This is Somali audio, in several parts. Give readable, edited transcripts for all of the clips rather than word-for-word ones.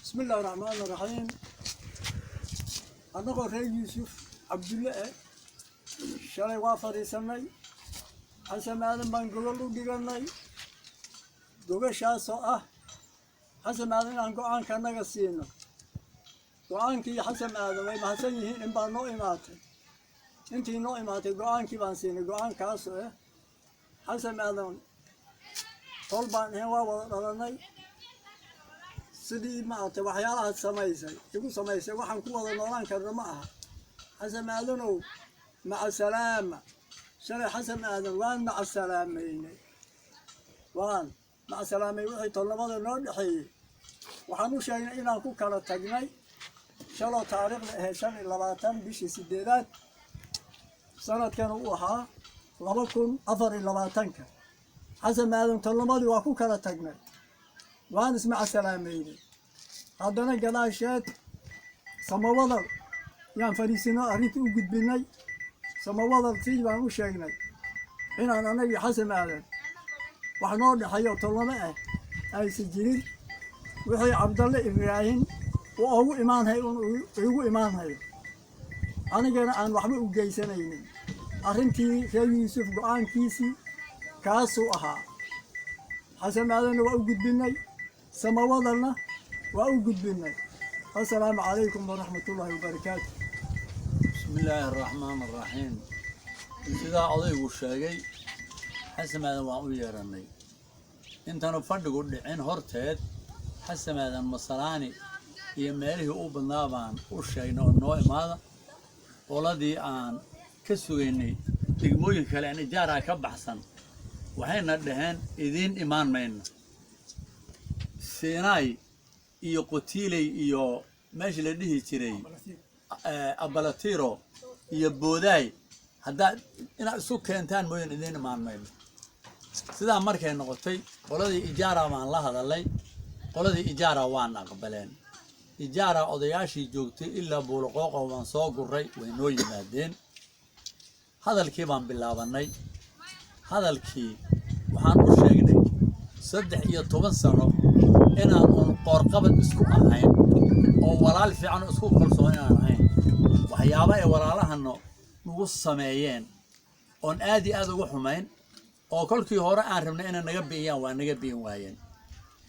Bismi Illahi Raxmaan Raxiim. Annagoo reer Yuusuf Cabdulle eh, shalay waa fadhiisanay. Xasan Aadan baan gogol u dhiganay, gogashaasoo ah Xasan Aadan inaan go-aanka annaga siino. Go-aankii Xasan Aadan way mahadsan yihiin, in baa noo imaatay. Intii noo imaatay go-aankii baan siinay. Go-aankaasoo ah, Xasan Aadan tol baan ahayn, waa wada dhalanay. Sidii maaragtay waxyaalahaad samaysay igu samaysay, waxaan ku wada noolaan karna ma aha. Xasan Aadanow, maca salaama. Shalay Xasan Aadan waan maca salaamaynay, waan maca salaamay. Wixii tolnimada noo dhexeeyey waxaan u sheegnay inaan ku kala tagnay shaloo taariikhda ahayd 25 bishii sideedaad, sanadkan uu ahaa 2024-ka. Xasan Aadan tolnimadii waa ku kala tagnay, waan ismaca salaamaynay. Haddana gadaasheed Samawadal yaan fadhiisino, arrintii u gudbinay. Samawadal sidii baan u sheegnay inaan anagii Xasan Aadan wax noo dhexeeyo tolnamo ah aysan jirin. Wixii Cabdalle Ibraahim uu ugu imaanhay un igu imaanhayo, anigana aan waxba u geysanaynin. Arrintii reer Yuusuf go-aankiisii kaasuu ahaa. Xasan Aadanna waa u gudbinay, Samawadalna waa u gudbinay. Assalaamu calaykum waraxmatullaahi wabarakaatu. Bismi Illaahi Araxmaan Araxiim. Sidaa odaygu sheegay, Xasan Aadan waan u yeerannay intanu fadhigu dhicin horteed. Xasan Aadan Masalaani iyo meelihii u badnaa baan u sheegnay oo noo imaada. Qoladii aan ka sugaynay degmooyinka kale aan ijaaraa ka baxsan waxayna dhaheen, "Idiin imaan mayno." Siinaay iyo Qotiiley iyo meeshii la dhihi jiray Abalatiro iyo Boodaay haddaad inaad isu keentaan mooyaan, idiin imaan mayno. Sidaa markay noqotay, qoladii Ijaara baan la hadalay. Qoladii Ijaara waan aqbaleen. Ijaara odayaashii joogtay ilaa Buuloqooqa waan soo guray, way noo yimaadeen. Hadalkii baan bilaabanay. Hadalkii waxaan u sheegnay 13 sano inaan uun qoorqabad isku ahayn oo walaal fiican oo isku kalsoon inaan ahayn. Waxyaaba ay walaalahano nagu sameeyeen oon aad iyo aad uga xumayn, oo kolkii hore aan rabnay inay naga bi'iyaan, waa naga bi'in waayeen.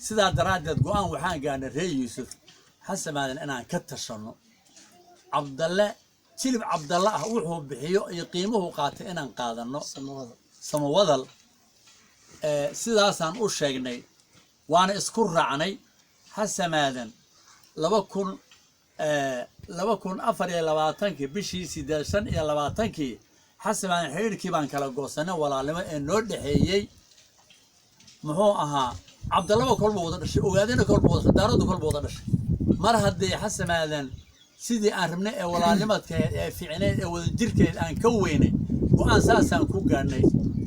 Sidaa daraaddeed go'aan waxaan gaadhnay reer Yuusuf Xasan Aadan inaan ka tashanno. Cabdalle, jilib Cabdalle ah, wuxuu bixiyo iyo qiimuhu qaatay inaan qaadanno. Samawadal sidaasaan u sheegnay, waana isku raacnay. Xasamaadan 2024-kii bishii sideed, 25-kii, Xasamaadan xidhiidhkii baan kala goosanay walaalnimo ee noo dhexeeyey. Muxuu ahaa, Cabdallaba kolba wada dhashay, Ogaadina kolba wada dhashay, Daaraddu kolba wada dhashay. Mar haddii Xasamaadan sidii aan rabnay ee walaalnimadkeed ee fiicneed ee wadajirkeed aan ka weynay, go-aan saasaan ku gaadhnay.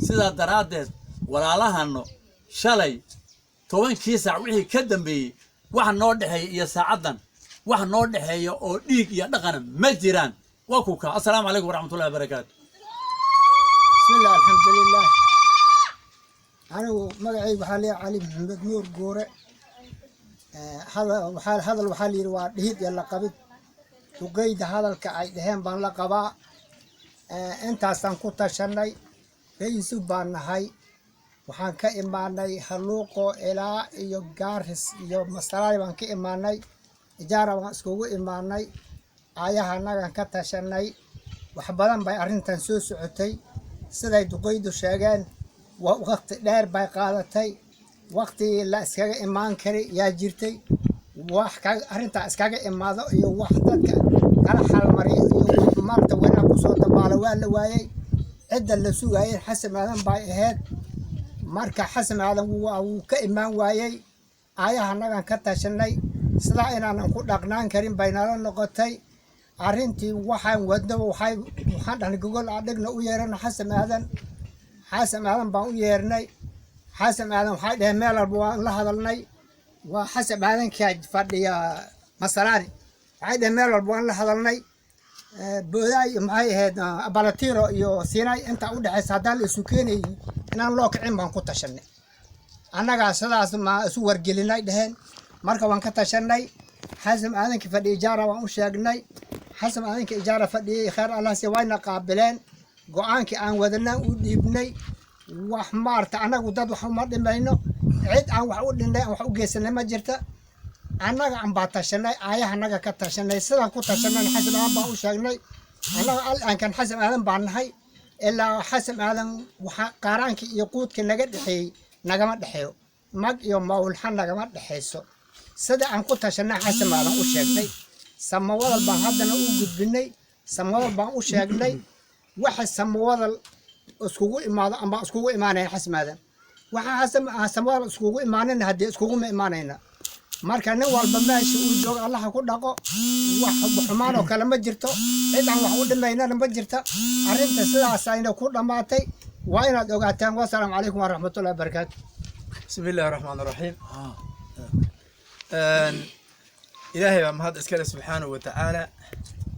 Sidaa daraaddeed walaalahano shalay 10-kii saac wixii ka dambeeyey wax noo dhexeeya iyo saacaddan wax noo dhexeeya oo dhiig iyo dhaqana ma jiraan. Waa ku kaa. Assalaamu calaykum waraxmatullahi wabarakaatu. بسم الله، الحمد لله. Anigu magacaygu waxaa leeyahay Cali Maxamed Nuur Guure. Hadal waxaa la yidhi waa dhihid iyo la qabid. Duqeyda hadalka ay dheheen baan la qabaa. Intaasaan ku tashanay. Reer Yuusuf baan nahay. Waxaan ka imaanay Haluuqo ilaa iyo Gaaris iyo Masalaani baan ka imaanay. Ijaara baan iskugu imaanay. Aayaha annagaan ka tashanay. Wax badan bay arrintan soo socotay. Siday duqeydu sheegeen, waqti dheer bay qaadatay. Waqti la iskaga imaan kari yaa jirtay. Wax ka arrintaa iskaga imaado iyo wax dadka kala xalmariyo iyo wax maarta wanaag kusoo dabaalo waa la waayey. Cidda la sugayay Xasan Aadan bay ahayd. Marka Xasan Aadan wuu ka imaan waayey. Aayaha annagaan ka tashanay. Sidaa inaanan ku dhaqnaan karin bay nala noqotay. Arrintii waxaan wadnaba waxaan dhahnay, gogol aan dhigna, u yeerano Xasan Aadan. Xasan Aadan baan u yeernay. Xasan Aadan waxay dhaheen, meel walba waan la hadalnay. Waa Xasan Aadankaa fadhiya Masalaani. Waxay dhaheen, meel walba waan la hadalnay. Boodaay, maxay ahayd, Abalatiro iyo Sinai intaa u dhexaysa haddaan la isu keenaynin, inaan loo kicin baan ku tashanay. Annagaa sidaas ma isu wargelinay dheheen. Marka waan ka tashanay. Xasan Aadanka fadhiya Ijaara waan u sheegnay. Xasan Aadanka Ijaara fadhiyey, kheer Allah si wayna qaabileen. Go-aankii aan wadanaa u dhiibnay. Wax maarta annagu dad wax uma dhimayno, cid aan wax u dhinnay, aan wax u geysanay ma jirta. Annaga aan baa tashanay, aayaha annaga ka tashanay. Sidaan ku tashanay Xasan Aadan baan u sheegnay. Annaga al-aankan Xasan Aadan baan nahay, ilaa Xasan Aadan waxa qaaraankii iyo quudkii naga dhexeeyey nagama dhexeeyo, mag iyo mawlxa nagama dhexeyso. Sida aan ku tashanay Xasan Aadan u sheegnay. Samawadal baan haddana u gudbinay, Samawadal baan u sheegnay. Waxa Samawadal iskugu imaado ama iskugu imaanaya Xasan Aadan, waxa Xasan Samawadal iskugu imaanayna, haddii iskuguma imaanayna. Marka nin walba meesha uu joogo Allaha ku dhaqo. Wax xumaan oo kale ma jirto, cid aan wax u dhimaynana ma jirta. Arrinta sidaas ayna ku dhammaatay, waa inaad ogaataan. Wasalaamu calaykum waraxmatullahi wabarakaatu. بسم الله الرحمن الرحيم. Ilaahay baa mahad iskale subxaanahu wa tacaala.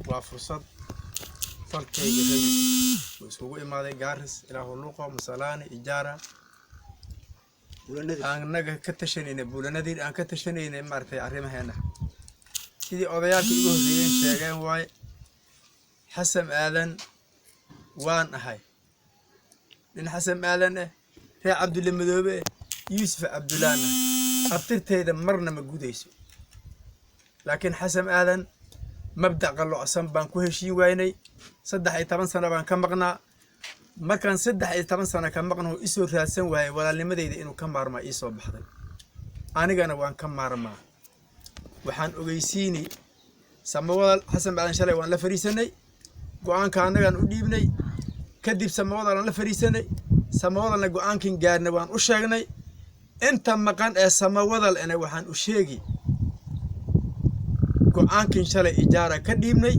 Waa fursad tolkayga reer uu iskugu imaaday Gaaris, ilaa Hulluuqo, Masalaani, Ijaara, annaga ka tashanayna Buulanadiir, aan ka tashanayna maaragtay arrimaheena. Sidii odayaalkii igu horreeyeen sheegeen waaye, Xasan Aadan waan ahay, nin Xasan Aadan eh, reer Cabdulle Madoobe eh, Yuusuf Cabdullaan ah. Abtirtayda marna ma gudayso, laakiin Xasan Aadan mabdac qalloocsan baan ku heshiin waynay. 13 sano baan ka maqnaa. Markaan 13 sano ka maqnaho isoo raadsan waayay, walaalnimadayda inuu ka maarmaa ii soo baxday, anigana waan ka maarmaa. Waxaan ogeysiini Samawadal, Xasan Aadan shalay waan la fariisanay, go-aanka annagaan u dhiibnay. Kadib Samawadal aan la fariisanay, Samawadalna go-aankin gaarnay waan u sheegnay. Inta maqan ee Samawadal ena waxaan u sheegi go-aankin shalay Ijaara ka dhiibnay.